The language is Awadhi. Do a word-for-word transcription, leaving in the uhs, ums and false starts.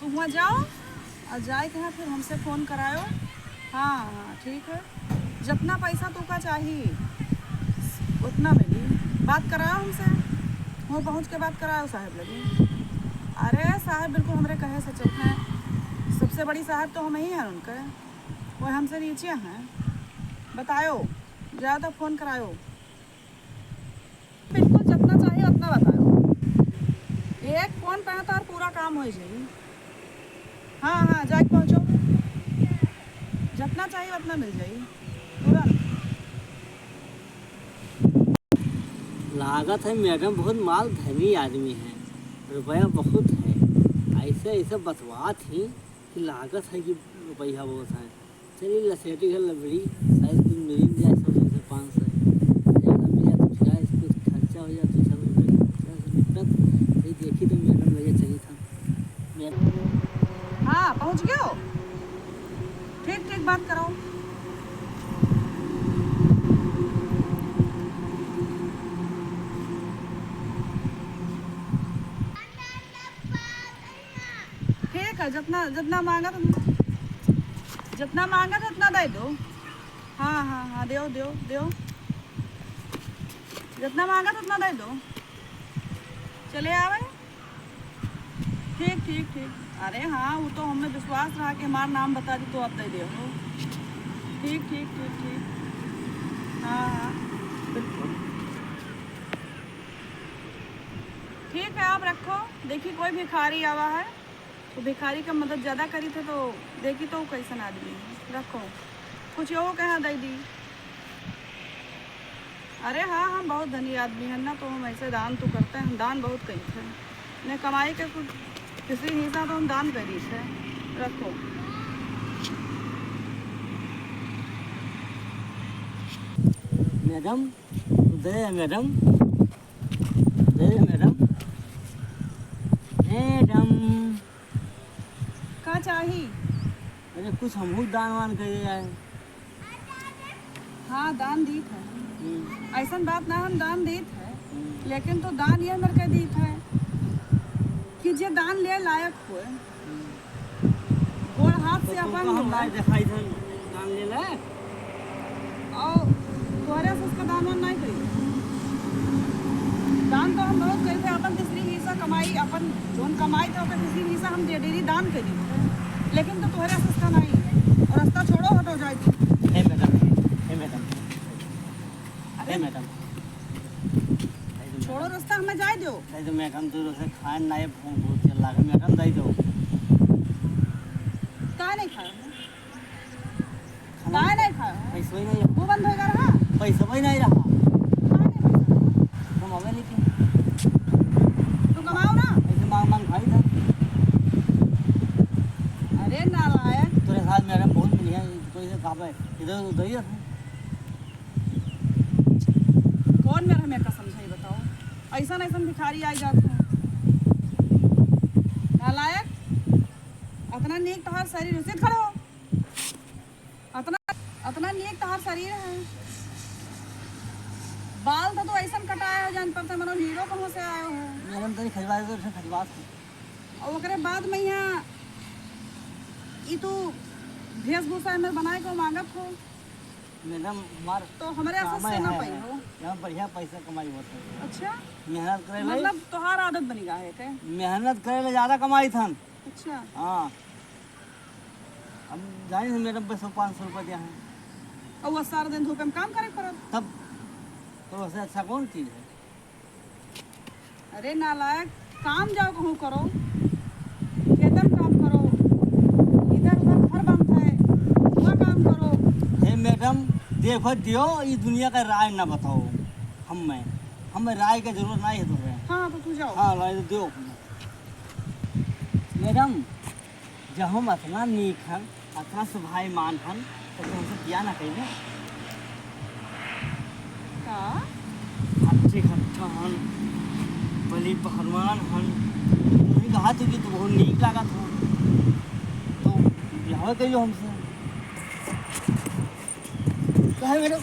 तू हुआँ जाओ और जाए के यहाँ फिर हमसे फोन करायो। हाँ, हाँ, ठीक है। जितना पैसा तू का चाही, उतना मिली। बात करायो हमसे, वहाँ पहुँच के बात करायो साहब लगे। अरे साहब बिल्कुल हमरे कहे से चलते हैं, सबसे बड़ी साहब तो हम ही हैं उनके, वो हमसे नीचे हैं। बतायो, जाओ तो फोन करायो। बिल्कुल, जितना चाहिए उतना बताओ। एक फोन पे तो पूरा काम हो जाई। हाँ, हाँ, जाके पहुँचो। जितना चाहिए उतना मिल जाई, तुरंत। लागत है मैडम बहुत माल धनी आदमी है, रुपया बहुत है। ऐसे, ऐसे बतवात ही कि लागत है कि रुपया बहुत है। चलिए लसेटी घर लबड़ी, शायद कुछ मिल जाए, सौ, सौ से पाँच सौ। ज़्यादा मिल जाए तो क्या है, कुछ खर्चा हो जाए, तो सब रुपये खर्चा से निपटत। ये देखी तो मैडम भैया चली था। मैडम। हाँ, पहुँच गयो। ठीक, ठीक, बात कराओ। ठीक है, जितना, जितना मांगा तुम, जितना मांगा था, उतना दे दो। हाँ, हाँ, हाँ, दो, दो, दो। जितना मांगा था, उतना दे दो। चले आवे। ठीक, ठीक, ठीक। अरे हाँ, वो तो हमें विश्वास रहा कि हमारा नाम बता दी तो आप दे दे हो। ठीक, ठीक, ठीक, ठीक। हाँ, हाँ, बिल्कुल। ठीक है, आप रखो। देखी कोई भिखारी आवा है, तो भिखारी का मदद ज़्यादा करी थे, तो देखी तो कैसन आदमी है। रखो, कुछ यो कहाँ दे दी। अरे हाँ, हम बहुत धनी आदमी हैं ना, तो हम ऐसे दान तो करते हैं, हम दान बहुत करी थे। ने कमाई के कुछ किसी हिस्सा तो हम दान करी थे। रखो। मैडम, दे मैडम, दे मैडम, मैडम। का चाही? अरे कुछ हमहू दान वान करे आए। हाँ, दान दीत है। हम्म। ऐसन बात ना, हम दान दीत है, हम्म। लेकिन तो दान ये मेरे के दीत है कि जे दान ले लायक होए, हम्म। गोड़ हाथ से तो अपन तुमको हम होए। लायक दिखाई थे, दान ले लायक। और तोहरे से उसका दान वान नहीं करी। दान तो हम बहुत करी थे, अपन तीसरी हिस्सा कमाई, अपन जोन कमाई थे, ओकर तीसरी हिस्सा हम दे डेरी दान करी। लेकिन तो तोहरे से उसका नहीं। और रास्ता छोड़ो, हटो, जाए दी। हे मैडम, हे मैडम, अरे हे मैडम। छोड़ो रास्ता, हमें जाए दो। दे दो मैडम, तू रोज खाए ना, ये भूख बहुत तेज लागे मैडम, दे दो। का नहीं खाया? खाना काहे नहीं खाया? पैसा ही नहीं रहा। वो बंद होएगा रहा? पैसा भी नहीं रहा। काहे नहीं पैसा? कमावे नहीं के। तो कमाओ ना। ऐसे मांग मांग खाई था। अरे नालायक। तोरे साथ मैडम बहुत बढ़िया है, कोई से कहा पे इधर उधर ही रखो। कौन मेरा मेरे का समझाई बताओ? ऐसा ऐसा भिखारी आई जात है। नालायक, अतना नीक तोहार शरीर है, सीध खड़ो। अतना, अतना नीक तोहार शरीर है। बाल तो तू ऐसन कटाए हो, जान पड़ता मनो हीरो कहाँ से आयो है। मैडम, तनी खजवाए तो उसे खजवात है। और ओकरे बाद में यहाँ ई तू वेशभूषा में बनाए को मांगत हो। मैडम, हमार तो हमरे काम से ना है, पाई हो। यहाँ बढ़िया पैसा कमाई होत है। अच्छा? मेहनत करे ले। मतलब तोहार आदत बनी गा है के? मेहनत करे ले ज्यादा कमाई थन। अच्छा। हाँ। अब जानी है मैडम, बस पाँच सौ रुपया दिया है। और वो सारा दिन धूप में काम करे पड़त। तब तो वैसे अच्छा कौन चीज है? अरे नालायक, काम जाओ कहूँ करो, खेतन काम करो, इधर उधर घर बनत है, वहाँ काम करो। हे मैडम, देखो दियो, ये दुनिया का राय ना बताओ, हम में, हमें राय का जरूरत नहीं है तुमसे। हाँ, तो तू जाओ। हाँ, राय तो दियो। मैडम, जब हम अतना नीक हन, अतना सुभाईमान हन, तो तू हमसे बियाह ना कइले? का? अच्छे घट्ठा हन, बली पहलवान हन, तुमने कहा तू कि तू बहुत नीक लागत हो, तो बियाह कइलो हमसे। काहे मैडम?